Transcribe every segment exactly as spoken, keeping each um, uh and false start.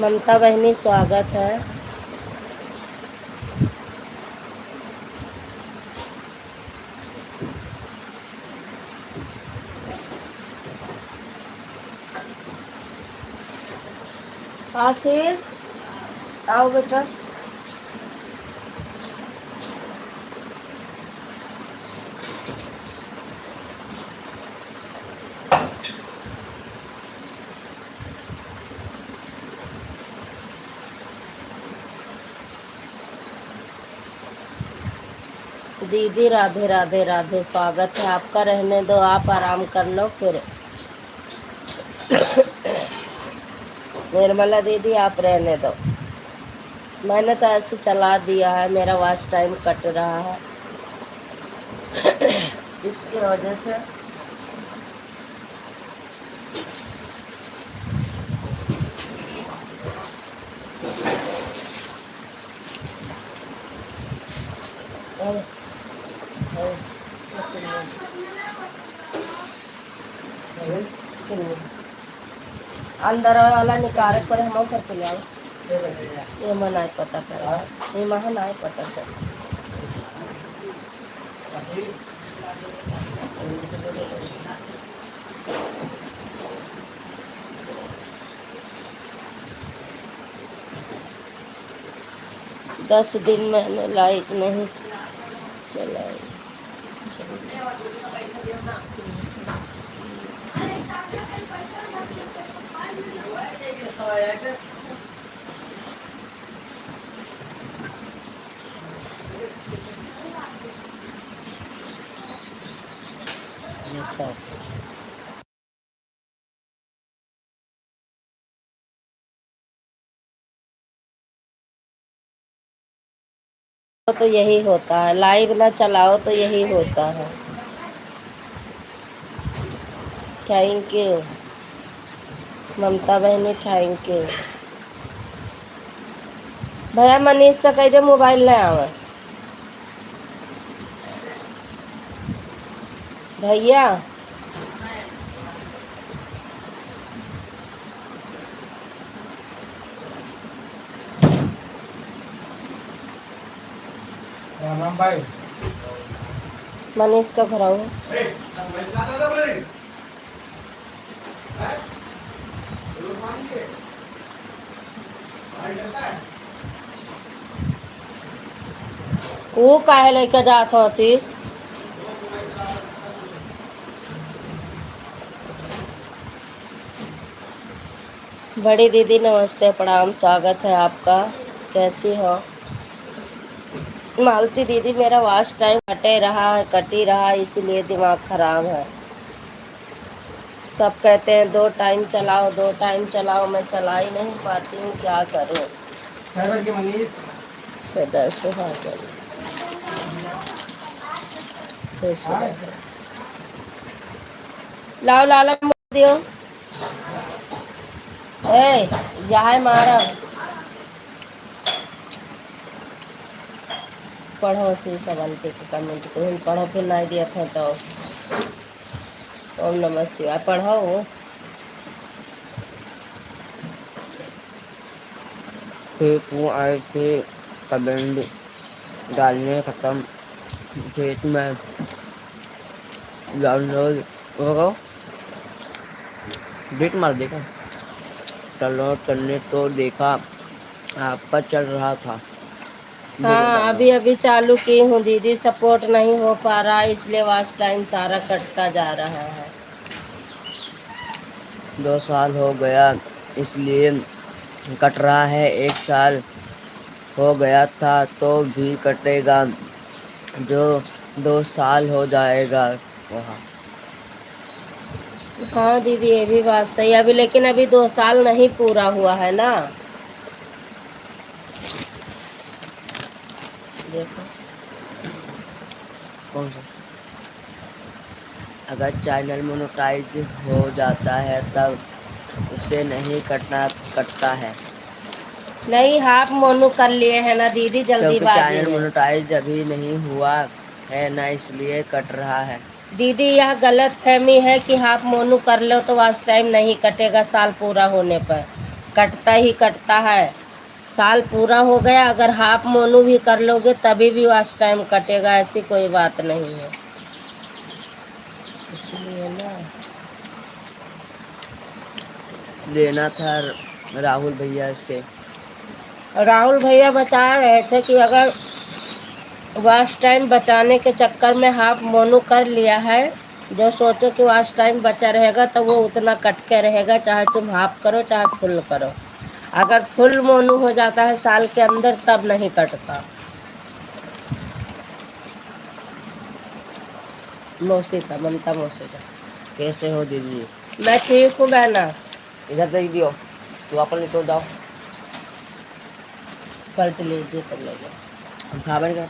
ममता बहिनी, स्वागत है। आशीष, आओ बेटा। दीदी, राधे, राधे, राधे, स्वागत है आपका। रहने दो, आप आराम कर लो फिर। निर्मला दीदी, आप रहने दो, मैंने तो ऐसे चला दिया है, मेरा वॉच टाइम कट रहा है, इसके वजह से। अंदर वाला निकाले पर हम करके ले आओ। ये मन आए पता कर, ये मन आए पता कर। दस दिन मैंने लाइट नहीं चलाई। तो यही होता है, लाइव ना चलाओ तो यही होता है। Thank you ममता बहनी, thank you। भैया मनीष से कह दे मोबाइल ले आवे। भैया। राम राम भाई। मनीष का घर आओ। वो काहे लेके जात हो आशीष? बड़ी दीदी नमस्ते, प्रणाम, स्वागत है आपका। कैसी हो? मालती दीदी, मेरा वॉच टाइम कटे रहा है, कटी रहा है, इसीलिए दिमाग खराब है। सब कहते हैं दो टाइम चलाओ, दो टाइम चलाओ, मैं चला ही नहीं पाती हूँ, क्या करूँ? सदा सुहागन। लाओ लाला दियो। ए, यहाँ मारा। पढ़ो सी सबन के comment को, पढ़ो फिर नहीं दिया था तो। ओम नमः शिवाय, पढ़ो। फिर वो आए थे comment डालने खत्म, खेत में download हो गो। Delete मार देखा। Download करने तो देखा आपका चल रहा था। हाँ, अभी अभी चालू की हूँ दीदी, support नहीं हो पा रहा है, इसलिए watch time सारा कटता जा रहा है। दो साल हो गया, इसलिए कट रहा है। एक साल हो गया था तो भी कटेगा, जो दो साल हो जाएगा वहाँ। हाँ दीदी, ये भी बात सही। अभी, लेकिन अभी दो साल नहीं पूरा हुआ है ना। देखो। कौन सा? अगर channel monetize हो जाता है तब उसे नहीं कटना, कटता है। नहीं, half मोनू कर लिए हैं ना दीदी, जल्दीबाजी में। Channel monetize अभी नहीं हुआ है ना, इसलिए कट रहा है। दीदी, यह गलतफहमी है कि half मोनू कर लो तो watch time नहीं कटेगा साल पूरा होने पर। कटता ही कटता है। साल पूरा हो गया, अगर हाफ मोनू भी कर लोगे तभी भी वॉच टाइम कटेगा, ऐसी कोई बात नहीं है। इसलिए ना लेना था राहुल भैया से। राहुल भैया बता रहे थे कि अगर वॉच टाइम बचाने के चक्कर में हाफ मोनू कर लिया है, जो सोचो कि वॉच टाइम बचा रहेगा तो वो उतना कट के रहेगा, चाहे तुम हाफ करो चाहे फुल करो। अगर फुल मोनू हो जाता है साल के अंदर तब नहीं कटता। मौसी का, ममता मौसी का। कैसे हो दीदी? मैं ठीक हूँ बहना। इधर दे दियो, तू अपन ले तो जाओ। पलट ले दे, पर ले ले। हम खाबे नहीं करब।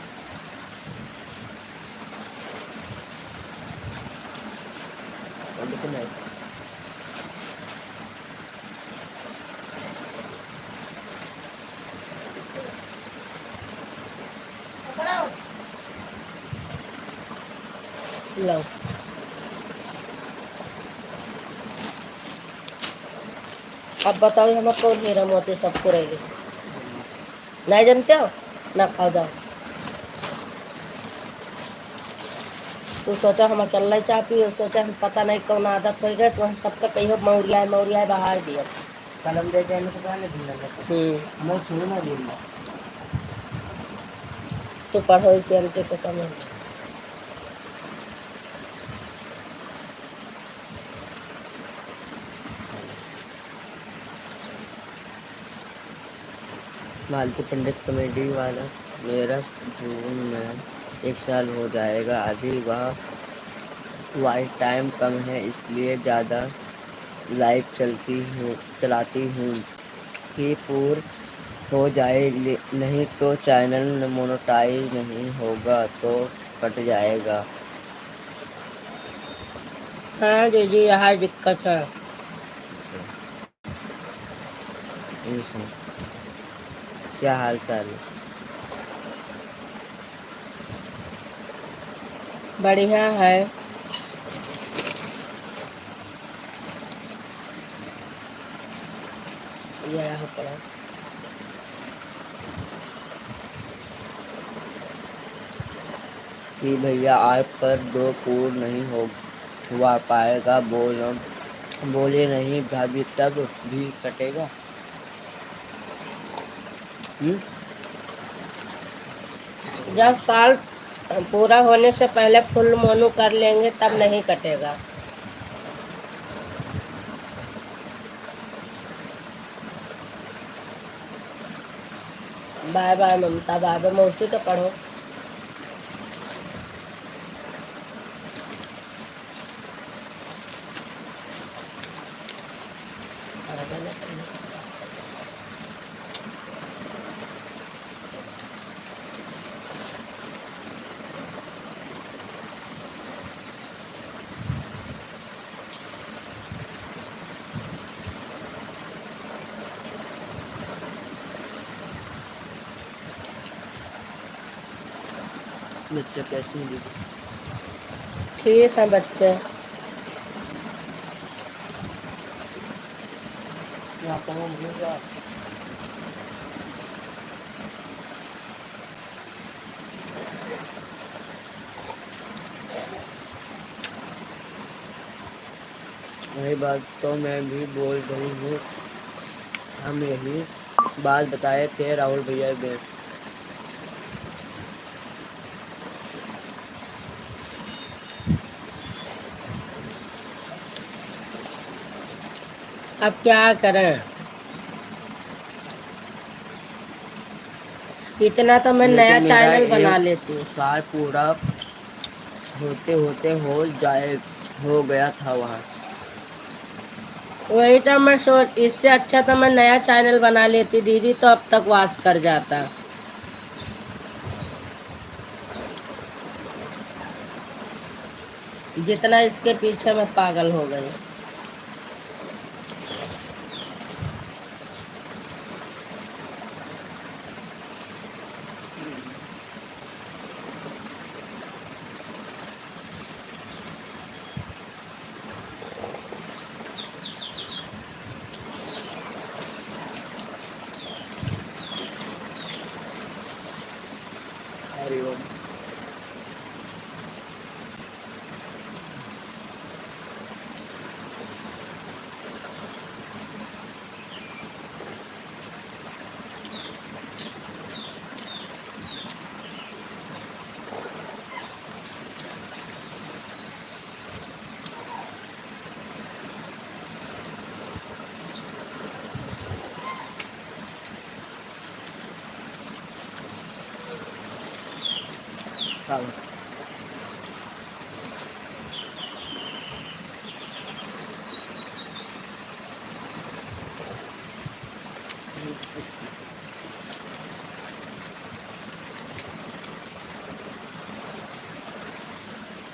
और लेकिन नहीं। लो। अब बताओ, हम कौन हीरा मोती सबको रह गए? नहीं जानते हो? ना खाओ, जाओ। तू सोचा हम अकेला ही चाह पिए, सोचा हम पता नहीं कौन आदत हो गए, तो हम सबका कहियो मौरिया, मौरिया बहार दिया। कलम दे के इनको कहा नहीं दिया। हम्म। मैं छुड़ू ना दिया। तू पढ़ो इसे, हम के कम है। मालती पंडित कॉमेडी वाला, मेरा जून में एक साल हो जाएगा। अभी वह वॉच टाइम कम है, इसलिए ज़्यादा लाइव चलती हूँ, चलाती हूँ कि पूर हो जाए, ले-, नहीं तो चैनल मोनेटाइज नहीं होगा, तो कट जाएगा। हाँ दीदी, यही दिक्कत है। ये सुन, क्या हाल चाल है? बढ़िया है। ये आया हो पड़ा। कि भैया, आज पर दो पूर नहीं हो, हुआ पाएगा, बोल, बोले नहीं भाभी, तब भी कटेगा। हम्म? जब साल पूरा होने से पहले फुल मोनू कर लेंगे, तब नहीं कटेगा। बाय बाय ममता, बाय बाय। मौसी का पढ़ो। बच्चे कैसे हैं दीदी? ठीक है बच्चे। यहाँ पर हम लोग वही बात तो मैं भी बोल रही हूँ, हम यही बात बताए थे राहुल भैया भी। अब क्या करें, इतना तो मैं लेकिन नया मेरा चैनल बना एक लेती। साल पूरा होते होते हो जाए, हो गया था वहाँ। वही तो मैं सोच, इससे अच्छा तो मैं नया चैनल बना लेती दीदी, तो अब तक वॉच कर जाता। जितना इसके पीछे मैं पागल हो गई।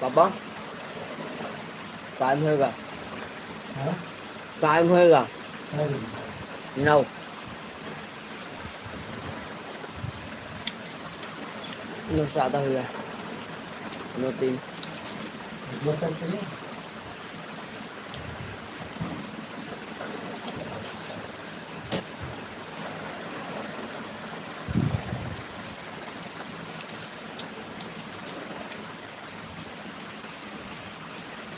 पापा, टाइम होएगा। हाँ? टाइम होएगा। हाँ जी। नौ। नौ से आधा हुआ है। नौ तीन।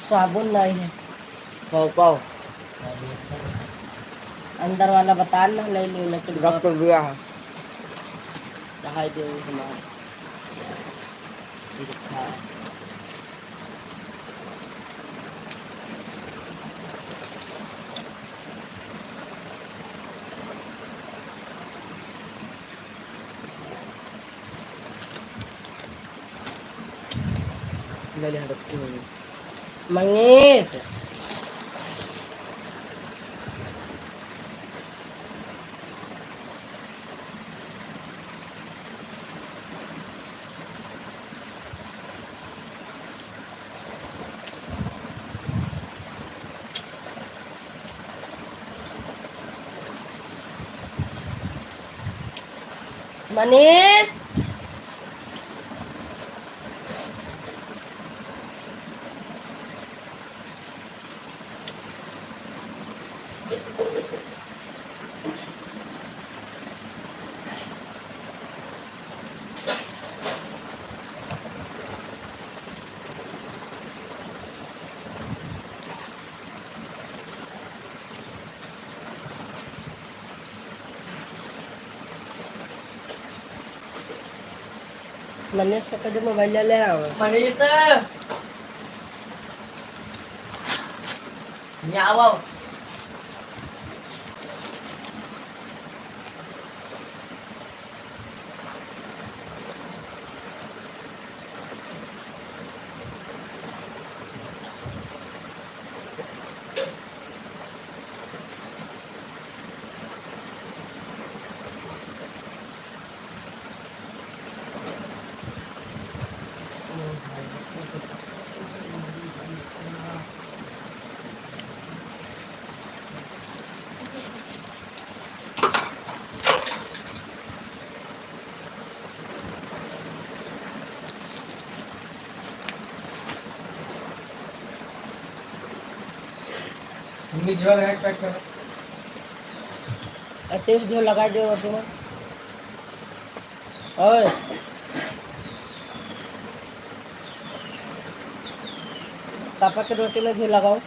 साबुन नहीं है। पाओ, पाओ। अंदर वाला बता ना, ले लो, लेकिन रख तो दिया है। कहाँ दे हमारे? ये रखा है। ले ले, हाँ, रखी हुई है। मंगेश। मनीष। मनीष से कदे मोबाइल ले ले आओ। मनीष, यहाँ आओ। मम्मी, घिवा लगा के पैक कर। और तेल घिव लगा दे रोटी में। ओए, पापा के रोटी में घिव लगाओ।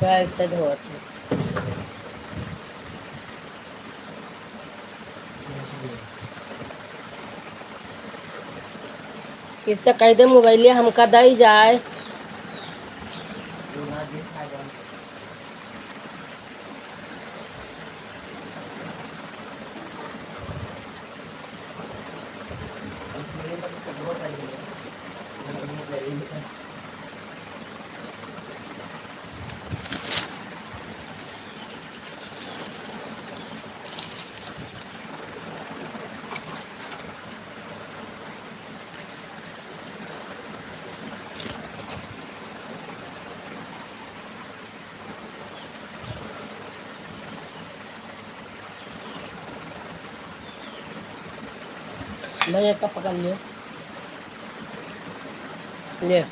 पैर से धोवत है। इससे कह दे मोबाइलिया हमका दई जाए। भैया का पकड़ लियो। ले।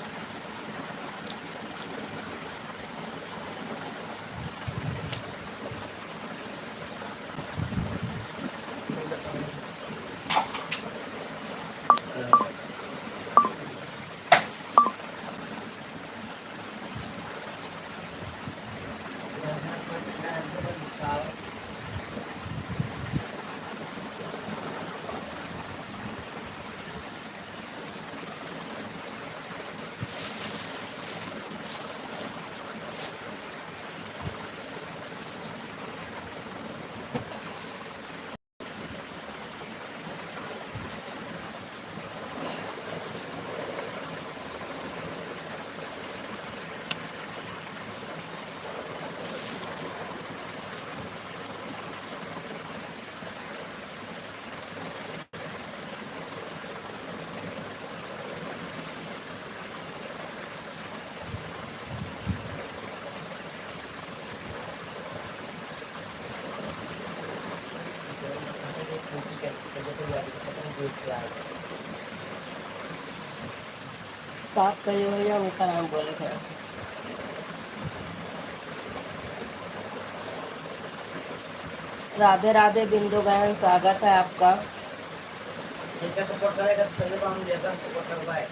साफ करियो भैया, उनका नाम बोले थे। राधे राधे बिंदु बहन, स्वागत है आपका। ठीक है, सपोर्ट करेगा तो सभी को हम लेकर सपोर्ट करवाए।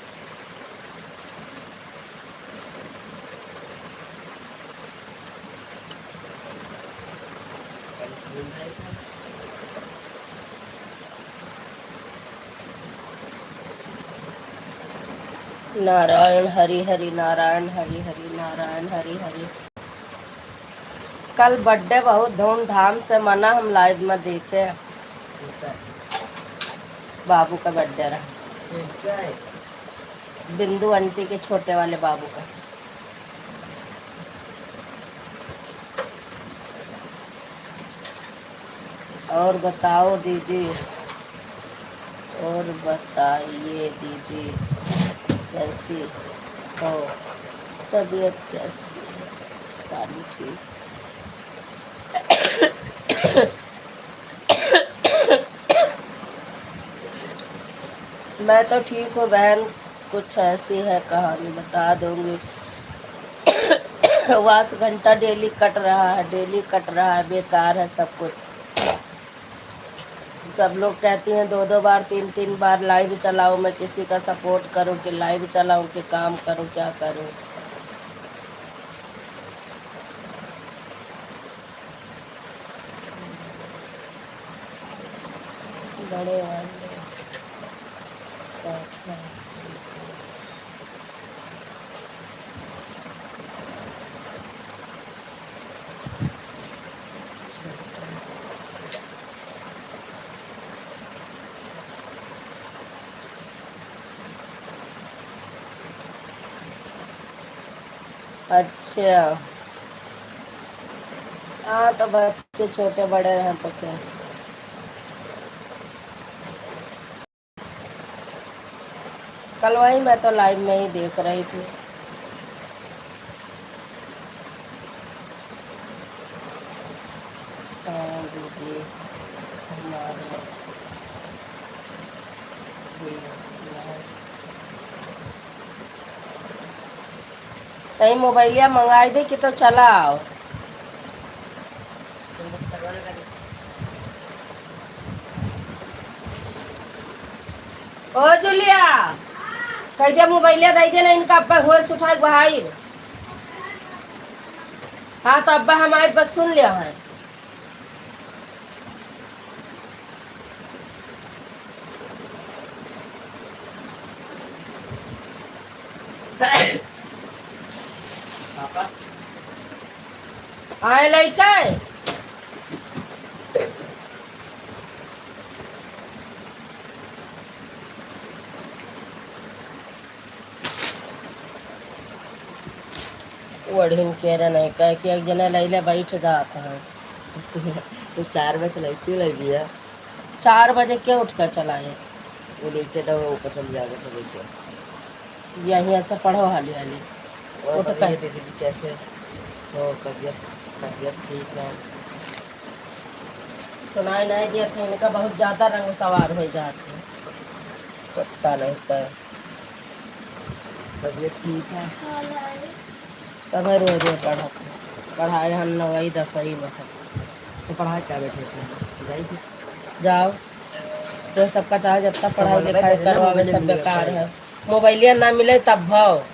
नारायण हरि हरि, नारायण हरि हरि, नारायण हरि हरि। कल बर्थडे बहुत धूमधाम से मना, हम लाइव में देखे। बाबू का बर्थडे रहा। बिंदु आंटी के छोटे वाले बाबू का। और बताओ दीदी, और बताइए दीदी, कैसी हो, तबीयत कैसी है? पानी ठीक। मैं तो ठीक हूँ बहन, कुछ ऐसी है कहानी बता दूंगी। वास घंटा डेली कट रहा है, डेली कट रहा है, बेकार है सब कुछ। सब लोग कहती हैं दो दो बार, तीन तीन बार लाइव चलाओ, मैं किसी का सपोर्ट करूँ कि लाइव चलाऊँ कि काम करूँ, क्या करूँ? बड़े वाले का था। अच्छा। हाँ, तो बच्चे छोटे बड़े हैं तो फिर। कल वही मैं तो लाइव में ही देख रही थी। हाँ दीदी, हमारे भी। तई मोबाइलिया मंगाई दे कि तो चला आओ। ओ जूलिया, कह दे मोबाइलिया दे दे ना इनका, अब्बा होश उठाए बहाई। हाँ तो अब्बा हमारे बस सुन लिया है। आए लइका। ओढ़िन के रहे नहीं, कहे कि एक जना लैले बैठ जात है। तो चार बजे चलैती लगी है। चार बजे के उठ कर चलाए? वो नीचे ना, वो ऊपर चल जाएगा, चल के। यहीं ऐसे पढ़ो हाली हाली। और उठ बताइए कर। दीदी जी, कैसे हो? तबीयत, तबीयत ठीक है? सुनाई नहीं दिया था, इनका बहुत ज्यादा रंग सवार हो जाते। पता नहीं क्या। तबीयत ठीक है? सब है रोए रोए पढ़त। पढ़ाए हम नवई दसई में सब। तो पढ़ाए क्या बैठे थे? जाइए। जाओ। तो सबका चाहे जितना तो पढ़ाई बोल रहे लिखाई थे ना, करवावे, मोबाइल सब नहीं बेकार मिलता है। है। मोबाइलिया ना मिले तब भाव।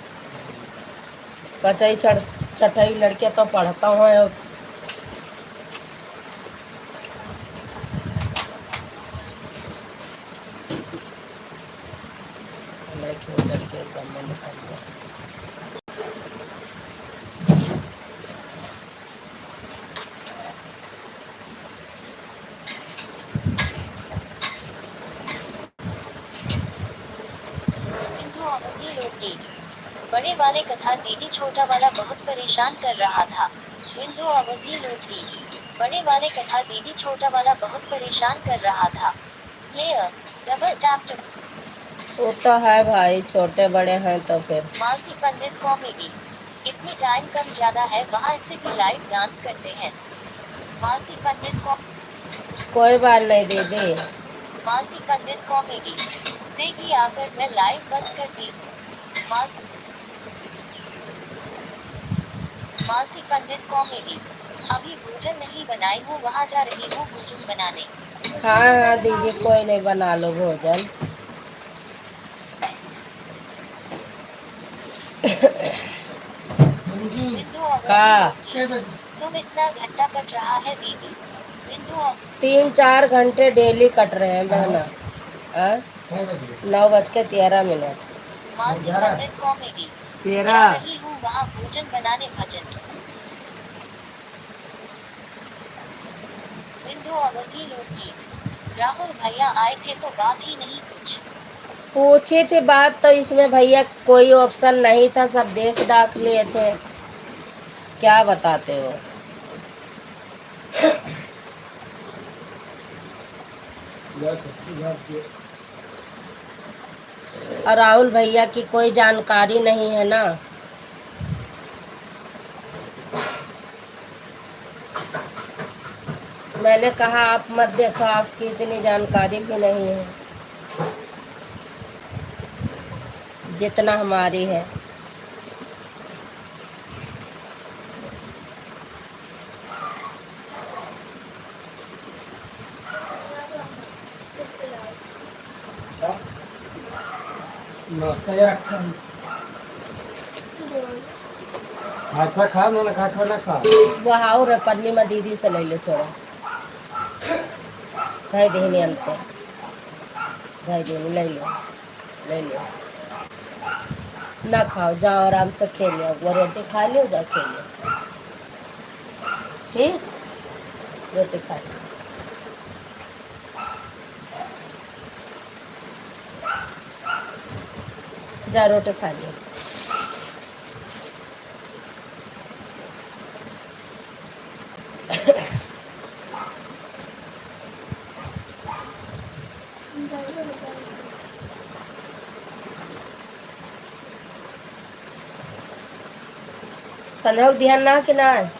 कचई चढ़-, चटई लड़के तो पढ़ता हूँ। लड़के उधर के एकदम मन कर गया। बिंदु अवधी लोकेट। बड़े वाले कथा दीदी छोटा वाला बहुत परेशान कर रहा था। बिंदु अवधी लोकेट। बड़े वाले कथा दीदी छोटा वाला बहुत परेशान कर रहा था। Player, double tap to। वो तो है भाई, छोटे बड़े हैं तो फिर। मालती पंडित कॉमेडी। इतनी टाइम कम ज्यादा है, वहाँ ऐसे भी लाइव डांस करते हैं। मालती पंडित कॉ- कोई बात नहीं दीदी। मालती पंडित कॉमेडी। देगी आकर मैं live बंद करती हूँ। माल-, मालती पंडित comedy। अभी भोजन नहीं बनाई हूँ, वहाँ जा रही हूँ भोजन बनाने। हाँ, हाँ, दीदी, कोई नहीं, बना लो भोजन। बिंदु अवधी का? रोटी। तुम इतना घंटा कट रहा है दीदी। बिंदु अव- तीन चार घंटे daily कट रहे हैं बहना। हाँ? नौ बज के तेरह मिनट। मालती पंडित comedy। तेरह। जा रही हूँ वहाँ भोजन बनाने भजन। बिंदु अवधी लोकगीत। राहुल भैया आए थे तो बात ही नहीं कुछ। पूछे थे बात तो इसमें भैया कोई option नहीं था, सब देख डाक लिए थे। क्या बताते हो? और राहुल भैया की कोई जानकारी नहीं है ना। मैंने कहा, आप मत देखो, आपकी इतनी जानकारी भी नहीं है जितना हमारी है। नाश्ता या रखा है? खाना खा, ना खा, खाना खा। वह आओ रे, पन्नी में दीदी से ले ले थोड़ा। धई देहनी अंते। धई देहनी, ले लो। ले लो। ना खाओ, जाओ आराम से खेल लो। वो रोटी खा लियो, जाओ खेल लो। ठीक? रोटी खा लो। जा, रोटी खा लियो। संध्या क दिहन ना कि ना?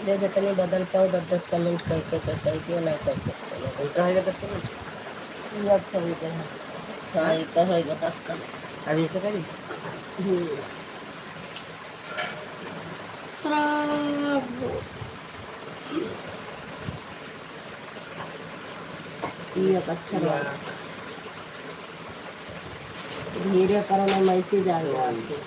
ले जतने बदल पाओ, दस दस comment कह के, कह, कह दियो, नहीं तो फिर चलो। ये कहेगा दस comment? ये अब कही दे। हाँ, ये कहेगा दस comment। अभी ऐसे करी? हम्म। खराब। ये अच्छा बात। धीरे करो ना, message आ गया।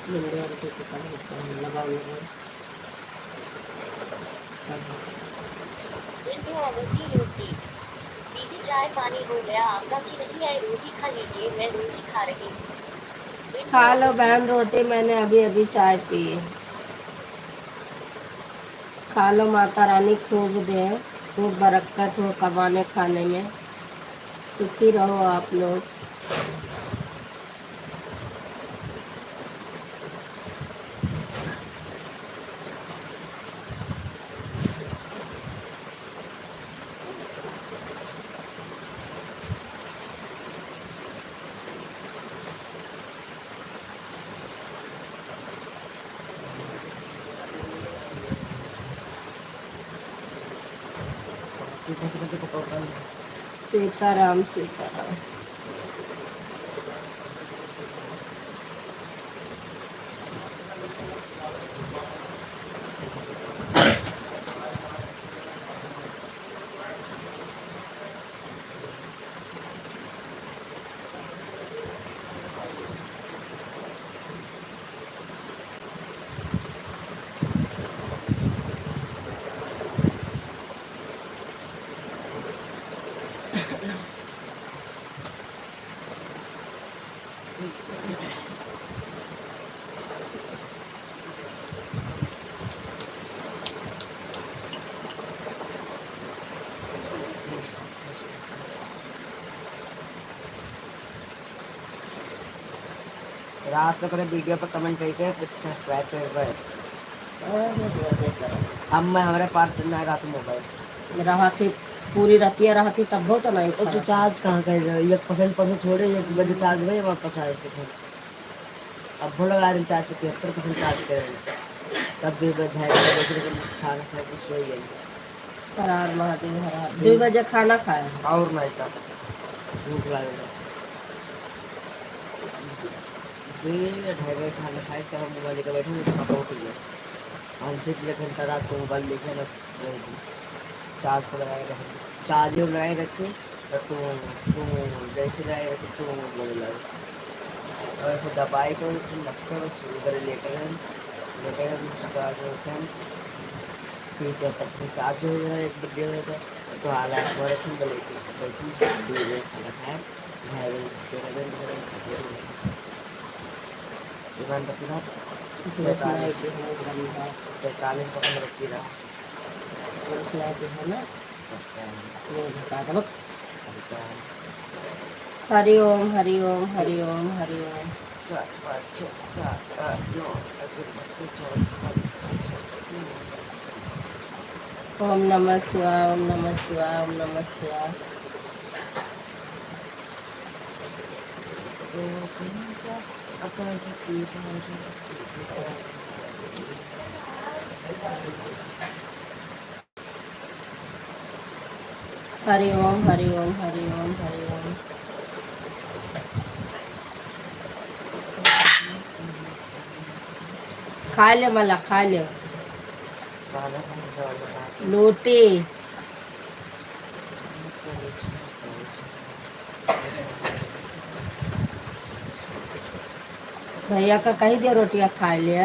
मुंडे आंटी के काम होता है, लगाओ, लगाओ। बिंदु अवधी लोकगीत। दीदी, चाय पानी हो गया आपका कि नहीं? आए, रोटी खा लीजिए, मैं रोटी खा रही हूँ। बिंदु खा लो अवधी। बहन रोटी, मैंने अभी अभी चाय पी। खा लो, माता रानी खूब दे, खूब बरकत हो कमाने खाने में, सुखी रहो आप लोग। चुपा चुपा के पकौड़ा ले। सीताराम, सीताराम। रात का तोरे video पर comment करके subscribe कर दे। और वो दे करो। अब मैं हमारे पास ना रात mobile। रहत ही, पूरी रतिया रहत ही, तब बहुत नहीं और तू उठा। Charge कहाँ कर रहे हो? एक percent पर से छोड़े, एक बजे charge में, वहाँ पचास percent। अब भोला गाड़ी में charge पे तिहत्तर percent charge करे। तब भी मैं ढाई बजे देख रहे, खाना खा के सो गए। हर हर महादेव, हर हर। दुई बजे खाना खाए। और नहीं का, भूख लागेला। दुई या ढाई बजे खाना खाए, तब हम mobile लेके बैठे, तो पापा उठ गए। हम सिर्फ एक घंटा रात को mobile लेके ना, charge पे लगाए रखे, charge पे लगाए रखे। तो तू, तू जैसे जाएगा तो तू बोले लगे। और ऐसे दबाई तो तुम रखते हो, बस उधर लेटे रहे, लेटे रहे, उसके बाद में उठे हम, ठीक है, तब तक charge हो गया, एक बज गया था, तो हाल है, हमारे तुम बोले कि भाई तुम दो बजे खाना खाए, ढाई बजे, तेरह बजे, तेरह बजे, तेरह बजे। ईमान बची रहा, पुरुष नहीं सैंतालीस, के हो गरीबा। सैंतालीस percent बची रहा। पुरुष नहीं के हो ना। अच्छा। ये झका दबक। अच्छा। हरि ओम, हरि ओम, हरि ओम, हरि ओम। चार, पाँच, छः, सात, आठ, नौ, दस, ग्यारह, बारह, तेरह, चौदह, पन्द्रह, सोलह, सत्रह, अठारह, उन्नीस, बीस। ओम नमः शिवाय, ओम नमः शिवाय, ओम नमः शिवाय। हरि ओम, हरि ओम, हरि ओम, हरि ओम। खा ले मला, खा ले। लोटे। भैया का कही दे रोटिया खाए ले।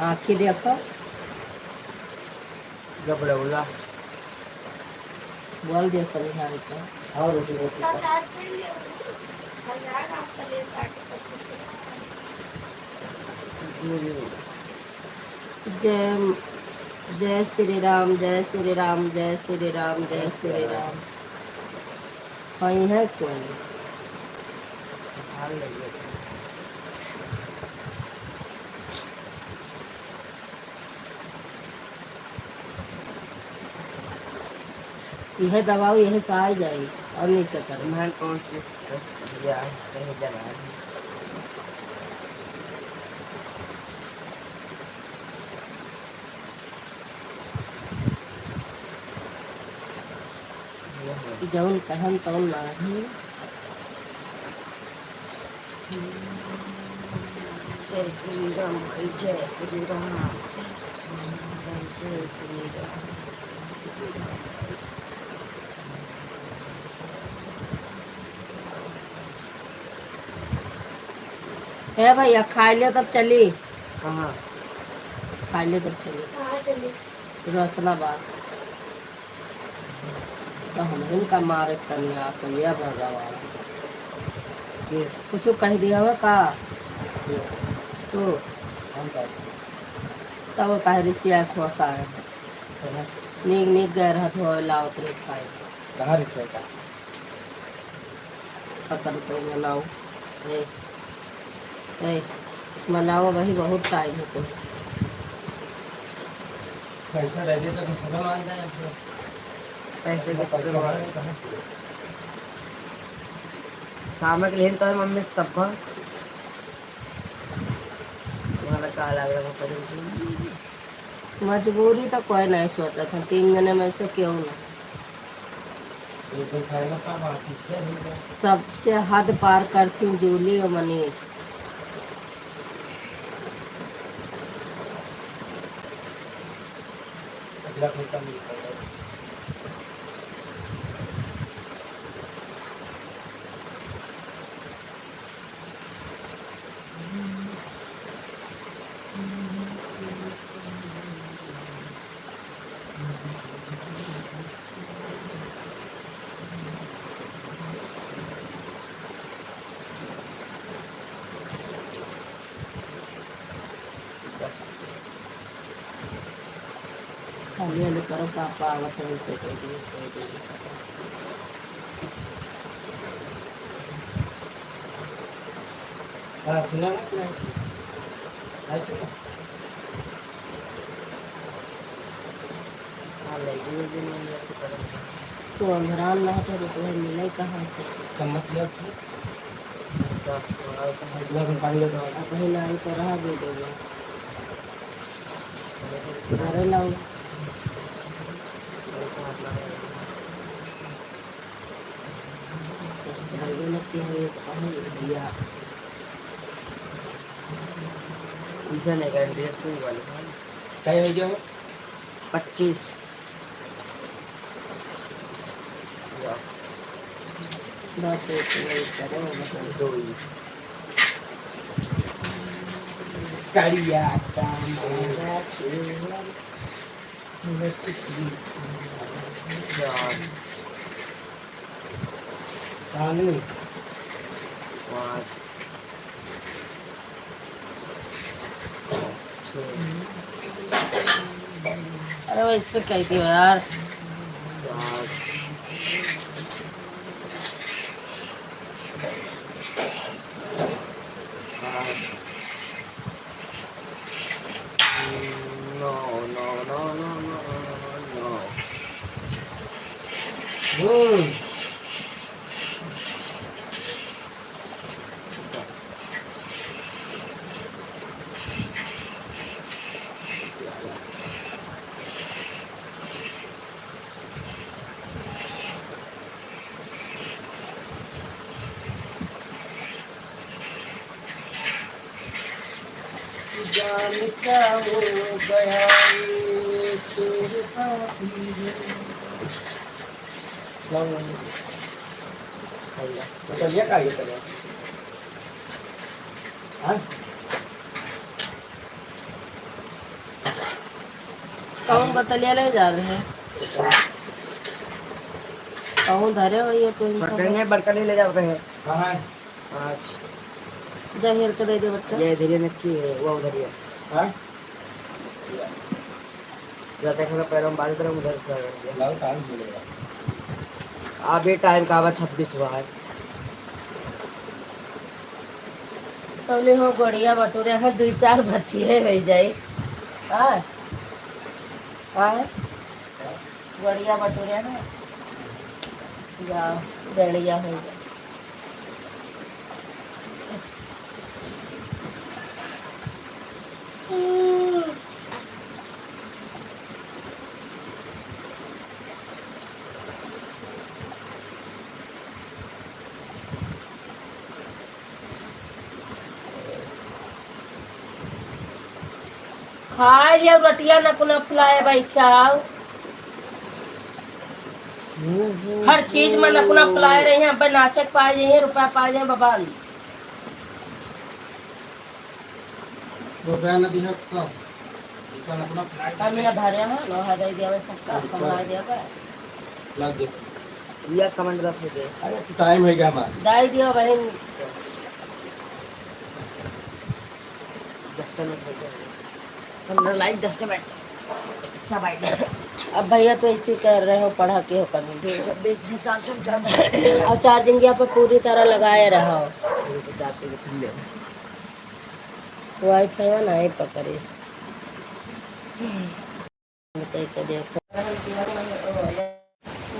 आँखी देखो। जब बोला। बोल दे समझाए तो। हाँ, रोटी, रोटी। जय, जय श्री राम, जय श्री राम, जय श्री राम, जय श्री राम। वही है कोई। यह दबाओ, यह से आ जाई और नीचे करो। मैं कौन सी बस भैया सही जगह है। जौन कहन तौन नाही। जय श्री राम भाई, जय श्री राम, जय श्री राम भाई, जय श्री राम, श्री राम भाई। ए भैया, खाइ लियो तब चली। कहाँ? खाइ लियो तब चली। कहाँ चली? रोशनाबाद। तो हम इनका मारे तनी आ तो ये भगवान। के? कुछ कह दिया हो का? के? तू? हम का? तब वो कहे रिसिया खोसा है। कहाँ? नीक नीक गए रहा धोए लावत रहे खाए। कहाँ रिसिया का? पकड़ के मनाओ। ए, ए, मनाओ भाई, बहुत टाइम है तो। पैसा दे दे तो दूसरा मान जाए फिर। पैसे के पैसा पकड़वा। है, कहाँ से? शाम के लेन तो है मम्मी से तब का। तुम्हारा का लग रहा है, पता नहीं। मजबूरी तो कोई नहीं सोचत है, तीन जने में से केहू ना। ये तो खाएगा का बात है, क्या होगा? सबसे हद पार करती जूली और मनीष। अगला घंटा मिलता है। हाली हाली करो, पापा आवत है, उनसे कह दिए, कह दिए। हाँ, सुना ना, सुना, सुना। हाँ, सुना। हाँ, लड़की भी नहीं है, तो पता नहीं। तो अंधरान ना होता तो तुम्हें मिले कहाँ से? का मतलब है? अगला दिन पानी लेता हूँ। अब कहीं ना आई तो रहा भी देगा। अरे लाओ। Subscribe ना किए हुए तो कहाँ मिल गया? इसे नहीं गारंटी है, तू वाले। क्या हो गया? पच्चीस। या। बस एक मिनट करो, बस। दो ही। करिया काम। चार। पानी। पाँच। छः। अरे वैसे कह दियो यार। सात। आठ। No, no, no, no। हम्म। जान क्या हो गया ये तेरे साथ ही है। बतलिया का ये करे? हाँ? कौन बतलिया ले जा रहे हैं? कौन धरे हो ये तो इन सब? छोटे ने बड़का नहीं ले जाते हैं। कहाँ है? अच्छा। जा हेर के दे दे बच्चा। ये इधर ही नक्की है, वो उधर ही है। हाँ? जा देख रहा पैरों में बाजू तरह उधर कर दिया। लाओ, टाइम मिलेगा। अभी टाइम का बा छब्बीस हुआ है। तौले हो गोड़िया बटोरे हैं, दुई चार बतिये रह जाई। हाँ? हाँ? गोड़िया बटोरे हैं। जा, गड़िया हो जा। खाए लियो रोटिया नकुना फुलाए बैठा हो। हर चीज में नकुना फुलाए रही हैं, अब नाचक पाए जाइए, रुपया पाए जाए, बबाल। रुपया न दिया तो दुकान अपना flat हम यहाँ धरे हैं, लोहा दे दिया बस सबका, अच्छा। कमाए दिया बस। लग गया। या comment दस हो गए। अरे, तो टाइम हो गया हमारा। दे दियो बहन। दस का मिनट हो गया। पंद्रह लाइक, दस का मिनट। सब आइडिया। अब भैया तो ऐसे कर रहे हो, पढ़ा के हो कभी। देख, देख, चार सौ, चार सौ। और चार्जिंग यहाँ पे पूरी तरह लगाए रहो। पूरी तो चार्ज करके फिर ले। वाईफाई वाला नहीं पकड़े इसे। बताइए तो देखो।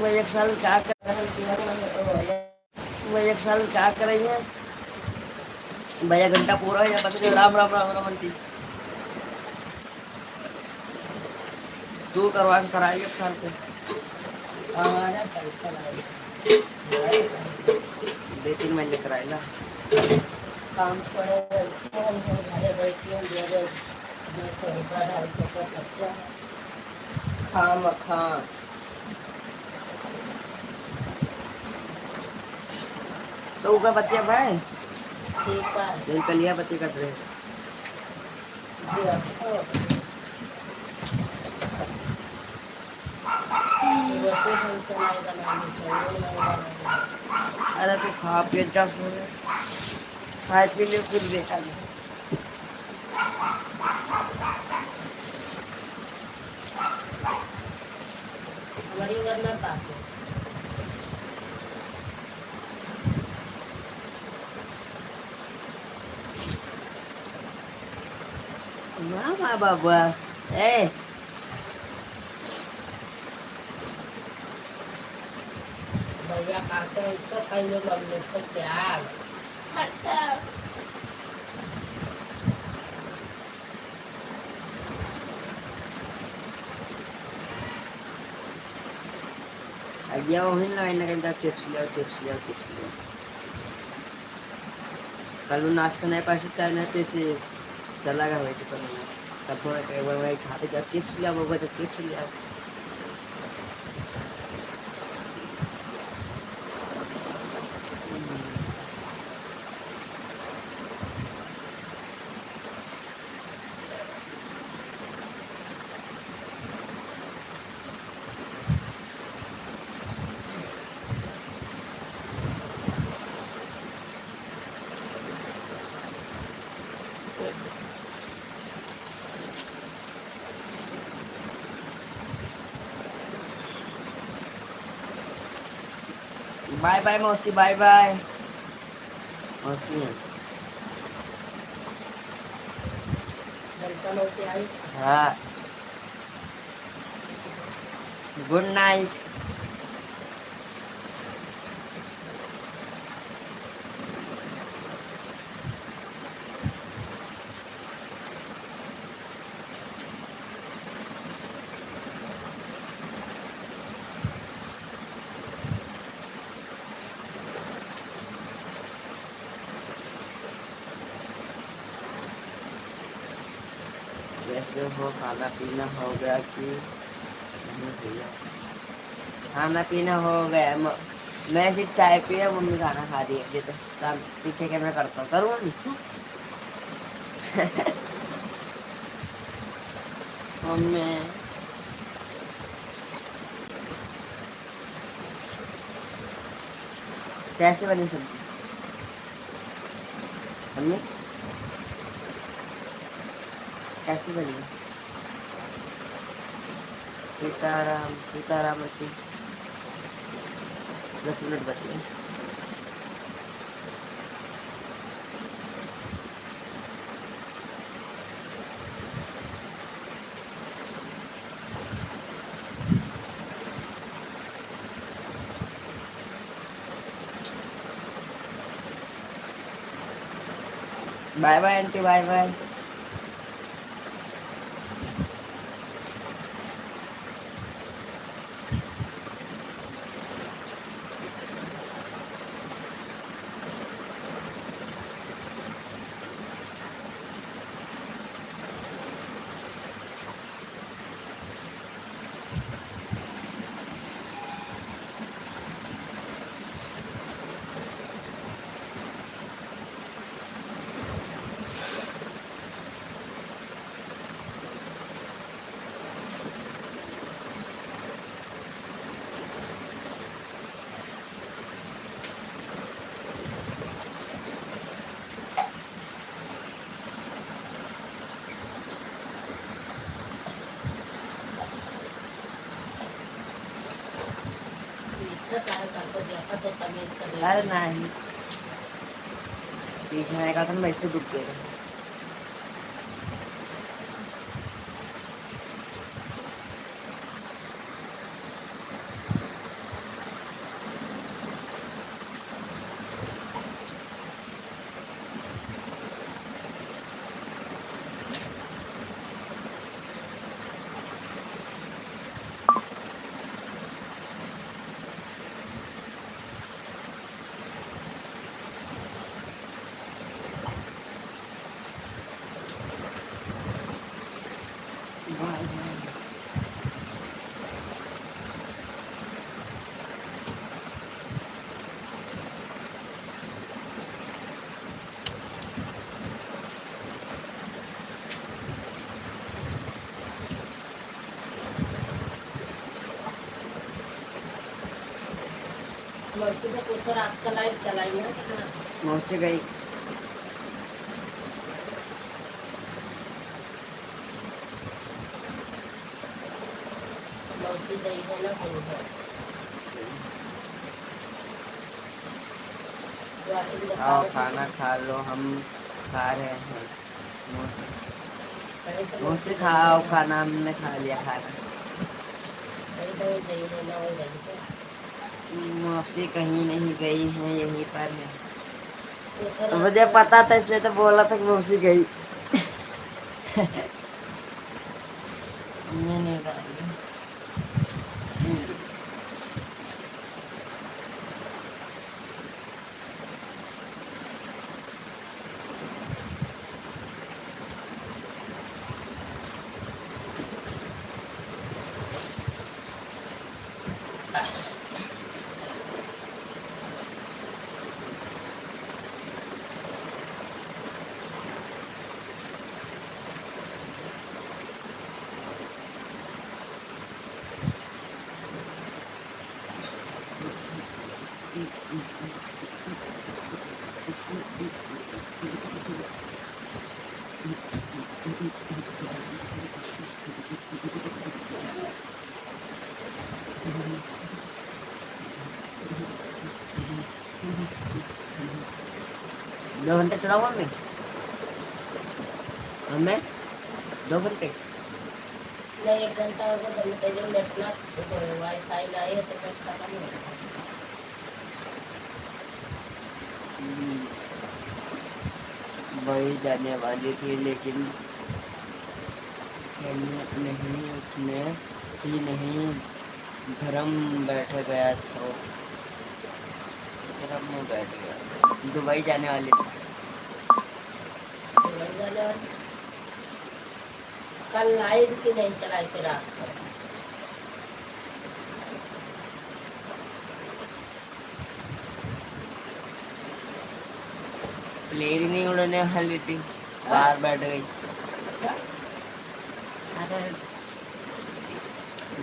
वो एक साल का कर-, वो एक साल का कर रही है। भैया घंटा पूरा हो गया, बस राम, राम, राम, राम आंटी। तू करवा के कराई एक साल के। हमारा पैसा लगे। दो तीन महीने कराई ला। काम छोड़े बैठे हैं, हम घरे बैठे हैं, दे दे दो सौ रुपया, ढाई सौ का खर्चा। खाम खा। तो उका बतिया भाई। ठीक है। दिन कलिया बतिया कर रहे। अरे तो खा पी जा से, खाए पी ले, फिर देखा जाए। हमारी उम्र ना ताको। वाह, वाह, बाबा। ए। भैया, खाते हैं, तो खाइए, मम्मी से प्यार। अगिया वही ना, इन्हें कहता, "Chips ले आओ, chips ले आओ, chips ले आओ।" कल वो नाश्ता नहीं पैसे, चाय नहीं पैसे, चला गया वैसे तो नहीं। तब फोन करके बोला, "भाई, खाते जाओ, chips ले आओ," बोला, "तो chips ले आओ।" Bye bye मौसी, bye bye मौसी। हाँ। Good night। कैसे हो, खाना पीना हो गया कि नहीं भैया? खाना पीना हो गया, म-, मैं सिर्फ चाय पिया, मम्मी खाना खा रही है। ये तो शाम पीछे कैमरा करता हूँ, करूँ मम्मी? मम्मी। कैसे बनी सब्जी? मम्मी, कैसे बनी? सीताराम, सीताराम आंटी। दस मिनट बचे। Bye bye aunty, bye bye। पीछे काहे करके देखत हो तमीज से? अरे नहीं, पीछे नहीं करता, मैं ऐसे दुख दे रहा हूँ। मौसी से पूछो, रात का लाइट चलाई है कितना? मौसी गई। मौसी गई है ना, कोई है। वाचिंग आओ, दिखाओ। खाना खा लो, हम खा रहे हैं। मौसी, कहीं तो मौसी मौसी खाओ गई है। खाना, हमने खा लिया खाना। कहीं तो गई है ना, वही गई है। मौसी कहीं नहीं गई है, यहीं पर है। पूछो ना। मुझे पता था, इसलिए तो बोला था कि मौसी गई। नहीं, नहीं गई। दो घंटे चलाऊँ मम्मी? मम्मी, दो घंटे? नहीं, एक घंटा हो गया बंद कर दिया, नेट ना, वाईफाई ना आए तो नेट खत्म हो गया। हम्म, वही जाने वाली थी, लेकिन नहीं, उसमें ही नहीं, भ्रम बैठ गया तो, भ्रम में बैठ गया। दुबई जाने वाली थी। दुबई जाने वाली। कल लाइट भी नहीं चलाई थी रात को। प्लेन नहीं उड़ने वाली थी, बाहर बैठ गई। अरे,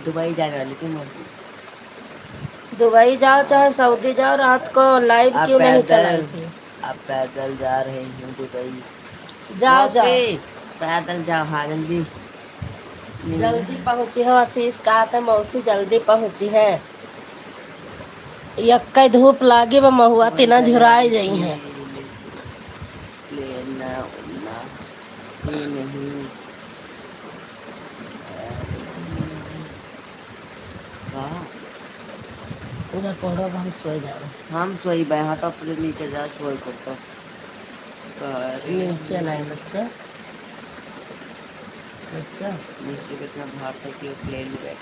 दुबई जाने वाली थी मौसी। दुबई जाओ चाहे सऊदी जाओ, रात को लाइट आप क्यों नहीं पैदल, चलाई थी? आप पैदल जा रहे हैं दुबई। जाओ, मौसी, जाओ। पैदल जाओ, हाँ, जल्दी। जल्दी पहुँची हो आशीष, कहा था मौसी जल्दी पहुँची है। यक्के धूप लागी बा, महुआ तीना झुराए जाई हैं। लेना, ओढ़ना, ये नहीं। का? उधर पढ़ो, अब हम सोए जाओ। हम सोई बे, हाँ, तो अपने नीचे जा, सोए पड़ता। अरे। नीचे नहीं बच्चा। बच्चा। नीचे कितना भार था कि वो प्लेन में बैठ।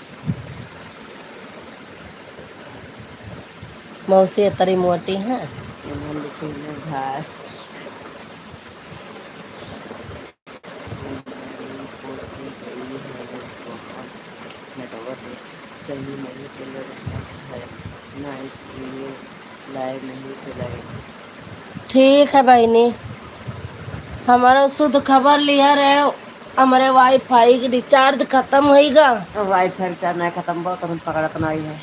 मौसी इतनी मोटी हैं। इन्होंने लिखे हैं भार। नेटवर्क सही नहीं चल रहा है ना, इसलिए लाइव नहीं चलाए। ठीक है बहिनी, हमारा शुद्ध खबर लिया रहे, हमारे वाईफाई के रिचार्ज खत्म होइगा। वाईफाई रिचार्ज नहीं खत्म बा, तो हम पकड़त नहीं है।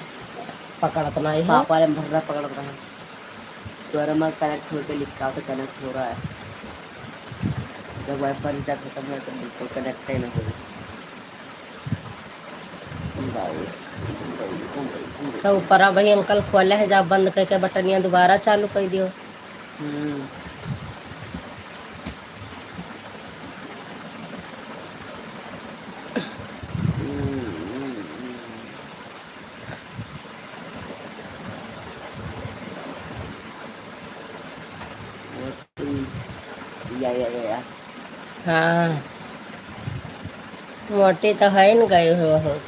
पकड़त नहीं है। पापा रे भर्रा पकड़त रहे। तोरा में कनेक्ट होके लिखा तो कनेक्ट हो रहा है। जब वाईफाई रिचार्ज खत्म हो तो बिल्कुल कनेक्ट ही नहीं होगा। तो ऊपरा भाई अंकल खोले है, जब बंद करके बटनिया दोबारा चालू कर दियो। हम्म। हम्म, हम्म, हम्म। या, या, या, या। हाँ। मोटी तो है न गए हो, हो।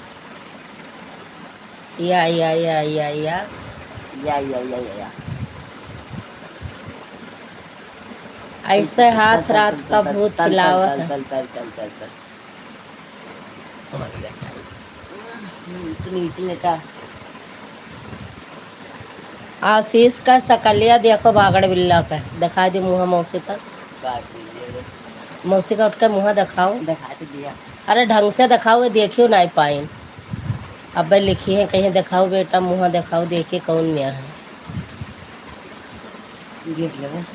या, या, या, या, या। या, या, या, या, या। ऐसे हाथ रात का भूत हिलावत है। तल, तल, तल, तल, तल, तल। हम्म, तू नीचे लेटा। आशीष का सकलिया देखो, बागड़ बिल्ला का। दिखा दे मुँह मौसी का। का चीज है रे? मौसी का उठ के मुँह दिखाओ। दिखा तो दिया। अरे ढंग से दिखाओ, ये देखियो नहीं पाइन। अबे लिखी है कहीं, दिखाओ बेटा, मुँह दिखाओ, देखिए कौन मेर है। देख ले बस।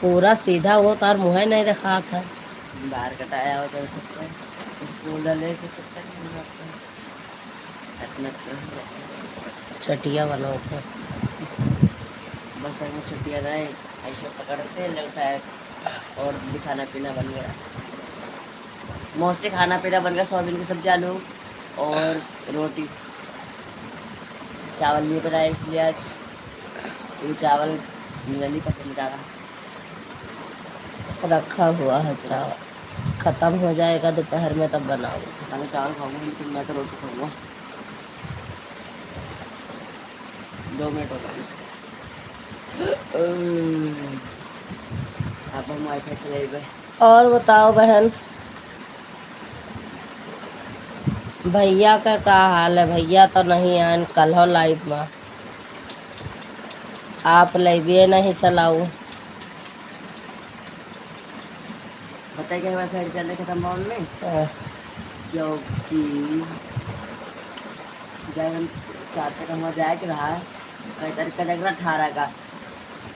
पूरा सीधा वो तार मुँह नहीं दिखात है। बार कटाया हो तो चक्कर, स्कूल डाले के चक्कर में आता है। इतना तो हो जाता है। चटिया बनाओ के। बस अब वो चटिया नहीं, ऐसे पकड़ते लौटाए और भी खाना पीना बन गया। मौसी खाना पीना बन गया, सोयाबीन की सब्जी, आलू और रोटी। चावल नहीं बनाया इसलिए आज, ये चावल मुझे नहीं पसंद ज़्यादा। रखा हुआ है चावल, खत्म हो जाएगा दोपहर में तब बनाऊंगी। पहले चावल खाऊंगा, लेकिन मैं तो रोटी खाऊंगा। दो मिनट हो गए इसके। अब हम वाईफाई चलाइबे। और बताओ बहन, भैया का का हाल है? भैया तो नहीं आन, कल हो लाइव में, आप लाइवे नहीं चलाऊ। बताइए क्या हुआ फिर चलने के संभावना में? हाँ। क्योंकि जब हम चाचा का वहाँ जाए के रहा, कई तारीख का देख रहा, अठारह का,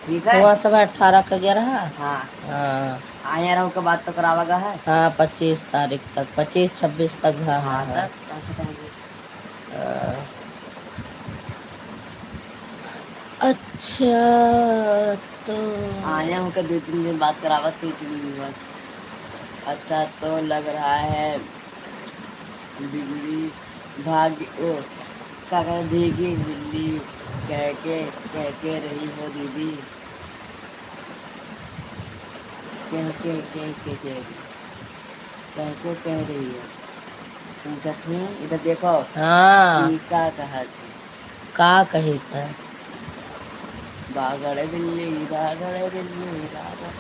ठीक है? वहाँ सब अठारह का गया रहा? हाँ। हाँ। आया रहो के बात तो करावा गा है। हाँ, पच्चीस तारीख तक, पच्चीस छब्बीस तक। हाँ, हाँ, हाँ, हाँ। तब, तब खत्म हो गया। हाँ। अच्छा, तो आया हूँ के दो तीन दिन बात करावत, दो तीन दिन बाद। अच्छा, तो लग रहा है बिगड़ी भाग, ओ, का कहते, भीगी बिल्ली कह के, कह के रही हो दीदी। कह के, कह के, कह के, कह के कह रही हो। पूछत हूँ, इधर देखो। हाँ। ई का कहत है? का कही था? बागड़ बिल्ली, बागड़ बिल्ली, बागड़।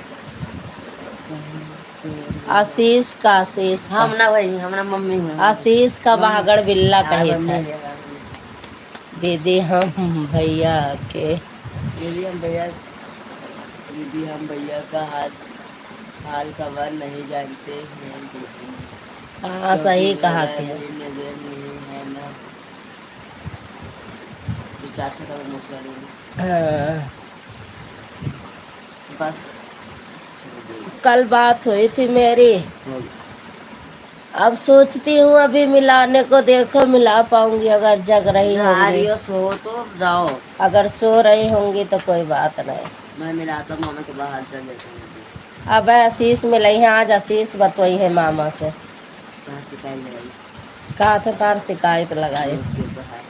आशीष का, आशीष का। हम ना भाई, हमरा मम्मी हूँ। आशीष का हाँ। बागड़ बिल्ला हाँ, कही मम्मी था। है, मम्मी। दीदी हम भैया के। दीदी हम भैया, दीदी हम भैया का हाल, हाल खबर नहीं जानते हैं दीदी। हाँ, क्योंकि सही कहा मेरा थे। भी नजर नहीं है ना। रिचार्ज खत्म हो गया, मौसी वाले में। हाँ। बस। कल बात हुई थी मेरी। हाँ। अब सोचती हूँ अभी मिलाने को, देखो मिला पाऊंगी अगर जग रही ना, होंगी। आर्य सो तो जाओ। अगर सो रही होंगी तो कोई बात नहीं। मैं मिलाता हूँ, मामा के बाहर चल जाता हूँ। अब आशीष मिलई है, आज आशीष बतवई है मामा से। कहाँ शिकायत लगाई? कहा था तार शिकायत लगाई। मौसी का है।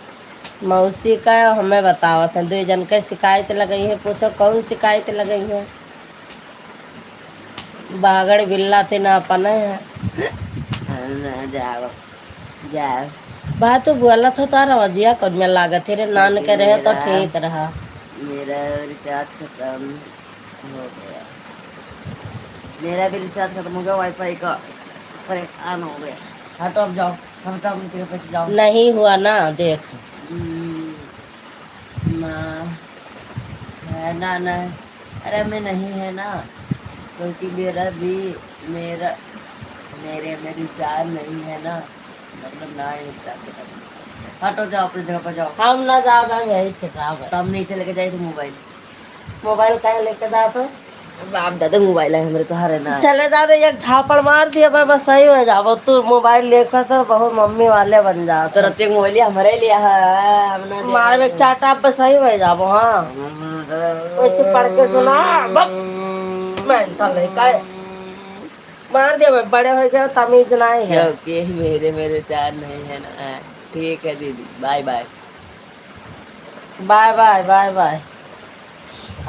मौसी का हमें बतावत है, दो जन के शिकायत लगाई है, पूछो कौन शिकायत लगाई है? बागड़ बिल्ला ते ना अपने है। हाँ, ना जाओ, जाओ। बात तो बोलत हो तार आवाजिया कौन में लागत है रे, नान के रहे तो मेरा, ठीक रहा। मेरा रिचार्ज खत्म हो गया। मेरा भी रिचार्ज खत्म हो गया, वाईफाई का, परेशान हो गया। हटो, अब जाओ, हटो, अपनी जगह पे से जाओ। नहीं हुआ ना, देख। हम्म, ना, है ना, ना, अरे, मैं नहीं है ना, क्योंकि मेरा भी, मेरा, मेरे में रिचार्ज नहीं है ना, मतलब, ना ही रिचार्ज खत्म। हटो, जाओ, अपनी जगह पर जाओ। हम ना जाब, हम यही ठिकाब है। तो हम नहीं चले के जाए थे मोबाइल। मोबाइल काहे लेके जात हो? बाप दादा मोबाइल है हमरे, तोहरे ना है। चले जाबे, एक झापड़ मार दिया, बस सही हो जाबो। तू मोबाइल लेकर तो बहुत मम्मी वाले बन जात तो हो। रतिया मोबाइल हमरे लिया है, हम ना दे मारबे रहे। चाटा पे सही हो जाबो, हाँ। हम्म। वैसे पढ़ के सुना, बक। मैं तो नहीं कहे। मार दिया भाई, बड़े हो गए, तमीज नहीं है। क्योंकि मेरे, मेरे चार नहीं है ना। ठीक है दीदी, bye bye. Bye bye, bye bye.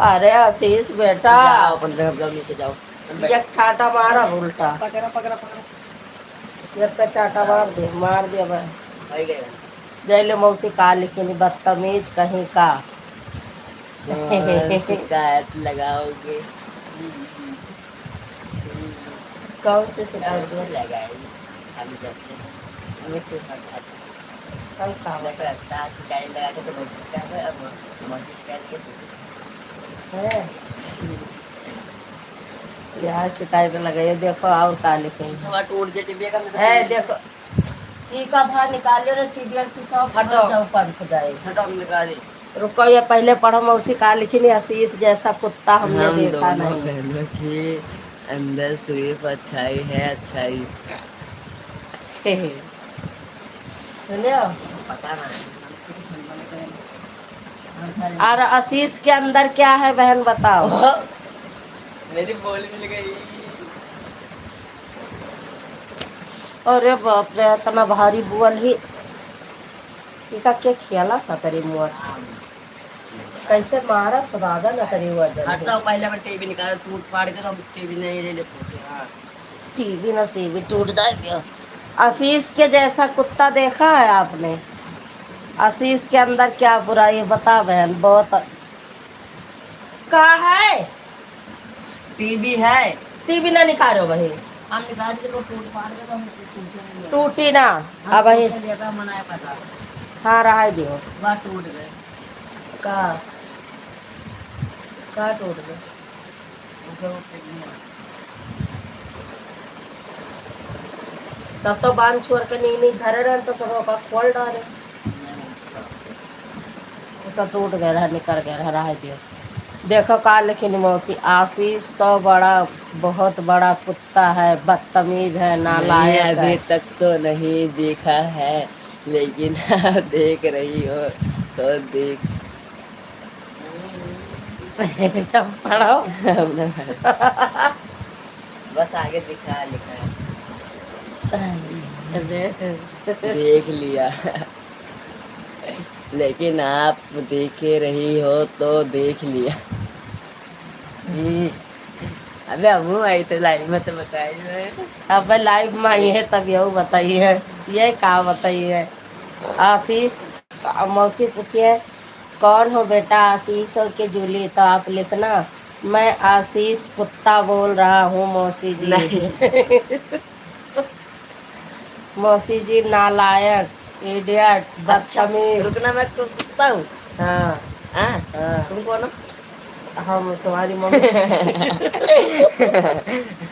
अरे आशीष बेटा। जाओ, अपन घर, घर लेके जाओ। एक चाटा मारा उल्टा। पकड़ा, पकड़ा, पकड़ा। एक का चाटा मार दे, मार दे भाई। हो गया। जय ले मौसी का, लेकिन बदतमीज कहीं का। कौन शिकायत लगाओगे? कौन सी शिकायत? कौन सी लगाई? हम जब, हमें तो हम का? देख, तार शिकायत लगा के तो मौसी शिकायत है, अब मौसी शिकायत लगे तो शिकायत। है? यहाँ शिकायत लगाइए, देखो और का लिखेंगे। सुबह टूट जाती बेगम तो है, देखो, ई का भार निकालियो रे, टीवीएल से सब हटो। जाओ, पंख जाए। हटो, हम निकाली। रुको, ये पहले पढ़ो मौसी का लिखिन, आशीष जैसा कुत्ता हमने हम देखा दोनों नहीं। बहनों के अंदर सिर्फ अच्छाई है, अच्छाई। सुनियो? पता ना, हम कुछ समझ में नहीं आया। और आशीष के अंदर क्या है बहन, बताओ। मेरी बॉल मिल गई। अरे बाप रे, इतना भारी बॉल ही। इका के खेला था तेरी मोर? कैसे मारा खुदादा ना तेरी वजन ही। हटाओ, पहले हम टीवी निकाल, टूट फाड़ के तो हम टीवी नहीं ले ले पूछे, हाँ। टीवी ना सीवी टूट जाए। आशीष के जैसा कुत्ता देखा है आपने? आशीष के अंदर क्या बुराई है, बता बहन, बहुत का है? टीवी है। टीवी ना निकालो वही। हम निकाल के तो टूट फाड़ के तो हम टूटे नहीं है। टूटी ना। हम अब वही टूटे लेबे मनाए पता। हाँ, रहाई दियो। वह टूट गए। का? का टूट गए? उनके वो टीवी है। तब तो बांध छोड़ के नीक नीक धरे रहन तो सब ओका खोल डारे। नहीं, उनका तो टूट गए रहा, निकर गए रहा, रह दियो। देखो का लेकिन मौसी, आशीष तो बड़ा, बहुत बड़ा कुत्ता है, बदतमीज है, नहीं, नालायक अभी है। तक तो नहीं देखा है, लेकिन आप देख रही हो तो देख। अब पढ़ो। अब ना पढ़ो। बस आगे दिखा लिखा है। अरे। देख लिया। लेकिन आप देखे रही हो तो देख लिया। हम्म। अबे हमहू आई तो लाइव में तो बताई है। अबे लाइव में आई है तब यहू बताई है। ये का बताई है? आशीष, मौसी पूछिए, "कौन हो बेटा, आशीष हो कि जूली?" तो आप लिखना, "मैं आशीष कुत्ता बोल रहा हूँ मौसी जी।" नहीं। मौसी जी नालायक, idiot, अच्छा, बदतमीज। रुकना, मैं कु-, कुत्ता हूँ? हाँ। हाँ? हाँ। तुम कौन हो? हम तुम्हारी मम्मी।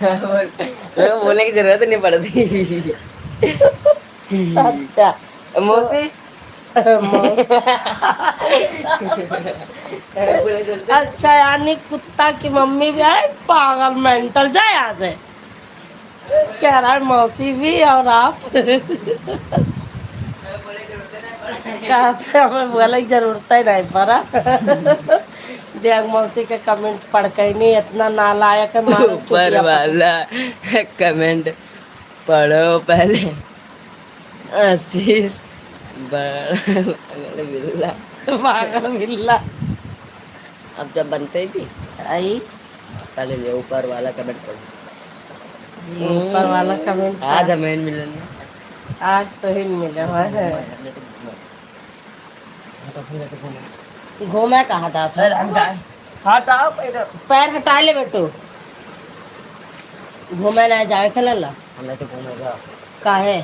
बोल-, बोले की जरूरत नहीं पड़ती। अच्छा। मौसी, मौसी। अच्छा, यानी कुत्ता की मम्मी भी आए, पागल mental, जा यहाँ से। कह रहा है मौसी भी और आप। कहते हमें बोले की जरूरत ही नहीं पड़ा। देख मौसी के comment पढ़ के नहीं, इतना नालायक है, मारो ऊपर चुतिया पकड़। वाला comment पढ़ो पहले। आशीष, पागल बिल्ला। पागल बिल्ला। अब जब बनते ही थी। आई। पहले ये ऊपर वाला comment पढ़ो। ये ऊपर वाला comment आज पढ़। हमें मिलन। आज तो ही मिले हुए हैं। घूमे। हम तो घूमे से घूमे। घूमे कहाँ था सर? सर, हम जाए। हाँ, तो आओ पैर। पैर हटा ले बेटू। घूमे ना जाए खेलला। हमें तो घूमे जाओ। काहे?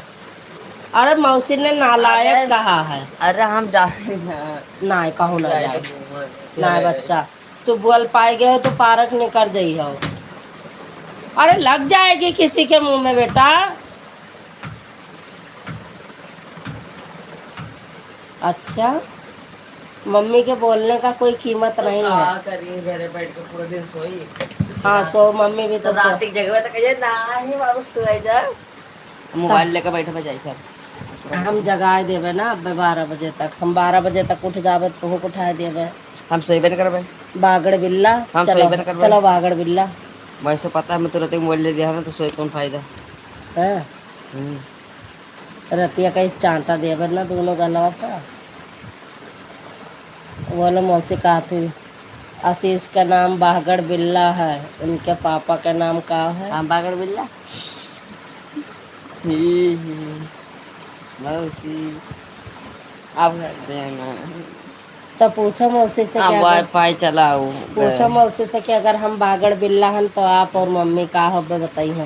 अरे मौसी ने नालायक अरे, कहा है। अरे हम जा रहे हैं। नाहीं, कहूँ ना जाए जाए। तो घूमे। नाहीं बच्चा, तू बोल पाए गए हो तो पार्क निकल जाई हो। अरे लग जाएगी किसी के मुंह में बेटा। अच्छा, मम्मी के बोलने का कोई कीमत तो नहीं है। का करी, घरे बैठ के पूरा दिन सोई। हाँ, सो मम्मी भी तो तो सो। रात के जगह तो कहिए, "नहीं बाबू, सोए जा।" मोबाइल तो लेके बैठे बजाई सब। हम जगाए देबे ना अब बारह बजे तक। हम बारह बजे तक उठ जाबे, तोहू को उठाए देबे। हम सोइबे न करबे। बागड़ बिल्ला, हम चलो, सोइबे न करबे। चलो बागड़ बिल्ला। वैसे पता है, मैं तुरंत ही मोबाइल ले लिया है ना, तो सोए कौन फायदा? हाँ। हम्म। रतिया का एक चांटा देबे ना दोनों गलवा का। बोलो मौसी, का तू, आशीष का नाम बागड़ बिल्ला है, उनके पापा का नाम का है? हाँ, बागड़ बिल्ला। ही, ही। मौसी, आप देना। तो पूछो मौसी से हाँ, क्या अगर, Wi-Fi चलाओ। पूछो मौसी से कि अगर हम बागड़ बिल्ला हन तो आप और मम्मी का होबे बताई है।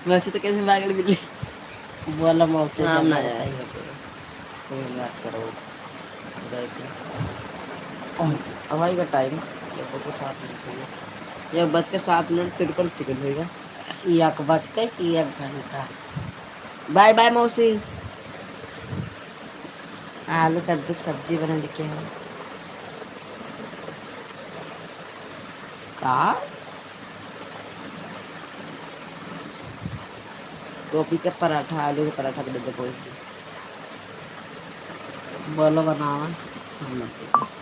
मौसी तो कैसे बागड़ बिल्ली? बोलो मौसी से हम ना क्या जाए। बताई है। कोई बात करो। अब आई का टाइम, एक बज के सात मिनट हो गए। एक बज के सात मिनट तिरपन सेकंड होएगा। एक बज के कि एक घंटा। Bye bye मौसी। आलू कद्दू की सब्जी बना लेके आओ। का? गोभी के पराठा, आलू के पराठा बना दे कोई सी। बोलो बनावा। हम लोग के।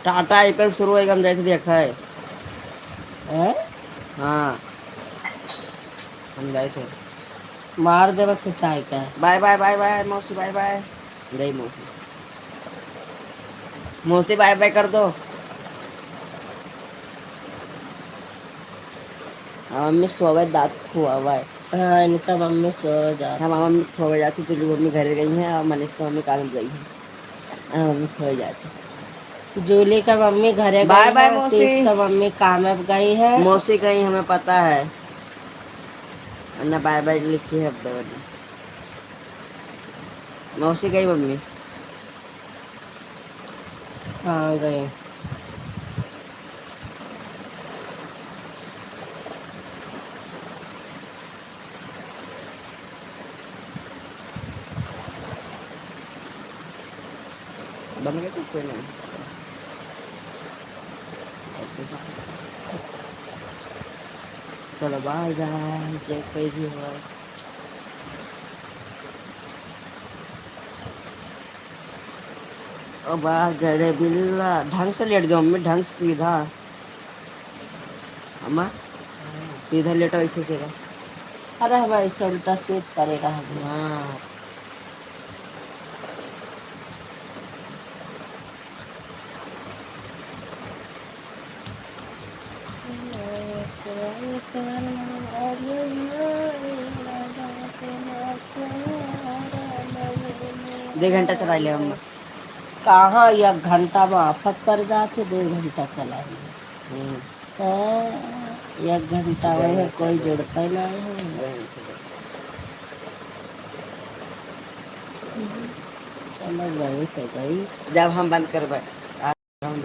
टाटा आइकन शुरू होइगा, हम जैसे देखा है। हैं? हाँ। हम जाए थे। मार देबा खिंचाई के। बाय बाय, बाय बाय, मौसी, बाय बाय। गई मौसी। मौसी, बाय बाय कर दो। हाँ, मम्मी सोवे, दांत खुआवे। हाँ, इनका मम्मी सोवे जात। हाँ, मम्मी सोवे जाती, चुल्लू मम्मी घरे गई हैं और मनीष का मम्मी काम गई है। हाँ, मम्मी सोवे जाती। जूली का मम्मी घरे बाय गई बाय है, मौसी। शीश का मम्मी काम पे गई है। मौसी गई, हमें पता है। अन्ना बाय बाय लिखी है अब दो दिन। मौसी गई मम्मी। हाँ, गई। बन गए तो कोई नहीं। चलो, बाय बाय, जय कोई भी हो। ओ बा, गड़े बिल्ला, ढंग से लेट जाओ, मम्मी, ढंग से सीधा। अम्मा, सीधा लेटो, ऐसे सीधा। अरे, हम ऐसे उल्टा सीध परे रह गए। हाँ। दो घंटा चला ले हम। कहाँ एक घंटा में आफत पड़ जात है, दो घंटा चला ले। हम्म। हाँ, एक घंटा दो वही घंटा कोई चला। जुड़ता ही नहीं है। दो घंटा चला। चलो, गई तो गई। जब हम बंद करबे।